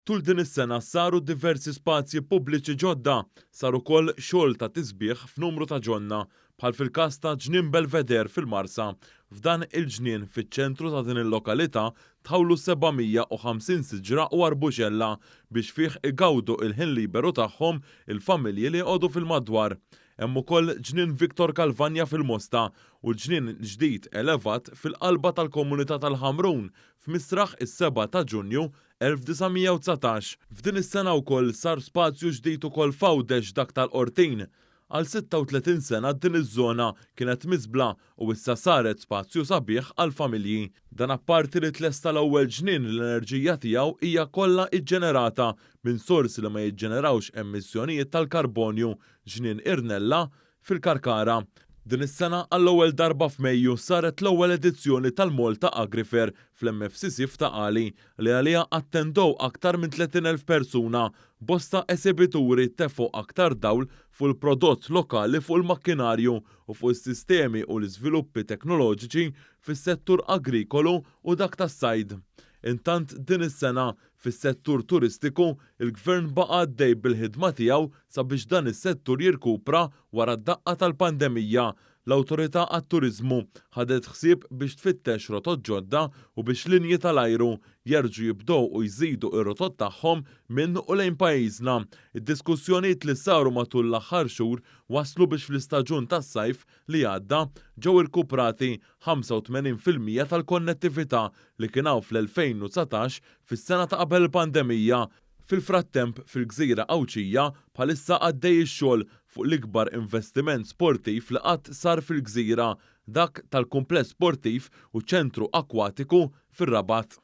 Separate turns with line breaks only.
Tul din is-sena saru diversi spazji pubbliċi ġodda, sar ukoll xogħol ta' tisbiħ f'numru ta' ġonna, bħal fil-każ ta' Ġnien Belvedere fil-Marsa. F'dan il-ġnien fiċ-ċentru ta' din il-lokalità tħawlu 750 siġra u arbuxella biex fih igawdu il-ħin liberu tagħhom il-familji li joqogħdu fil-madwar. Hemm ukoll Ġnien Victor Calvagna fil-Mosta u l-ġnien ġdid elevat fil-qalba tal-komunità tal-Ħamrun f'Misraħ is-7 ta' Ġunju 1919. F'din is-sena wkoll sar spazju ġdid ukoll f'Għawdex dak tal-Qortin. Għal 36 sena din iż-żona kienet miżbla u issa saret spazju sabiħ għall-familji. Dan apparti li tlesta l-ewwel ġnien li l-enerġija tiegħu hija kollha iġġenerata minn sorsi li ma jiġġenerawx emissjonijiet tal-karbonju, Ġnien Irnella, fil-Karkara. Din is-sena għall-ewwel darba f'Mejju saret l-ewwel edizzjoni tal-Malta Agrifair fl-MFCC f'Ta' Qali li għaliha attendew aktar minn 30,000 persuna. Bosta esibituri tefgħu aktar dawl fuq il-prodott lokali fuq il-makkinarju u fuq is-sistemi u l-iżviluppi teknoloġiċi fis-settur agrikolu u dak tas-sajd. Intant din is-sena Fis-settur turistiku, il-Gvern baqa' għaddej bil-ħidma tiegħu sabiex dan is-settur jirkupra wara d-daqqa tal-pandemija. L-Awtorità għat-Turiżmu ħadet ħsieb biex tfittex rotot ġodda u biex linji tal-ajru jerġgħu jibdew u jżidu r-rotot tagħhom minn u lejn pajjiżna. Id-diskussjonijiet li saru matul l-aħħar xhur wasslu biex fl-istaġun tas-sajf li għadda ġew irkuprati 85% tal-konnettività li kien hawn fl-2019 fis-sena ta' qabel il-pandemija. Fil-frattemp, fil-gżira Għawdxija bħalissa għaddej ix-xogħol fuq l-ikbar investiment sportiv li qatt sar fil-gżira, dak tal-kumpless sportiv u ċentru akkwatiku fir-Rabat.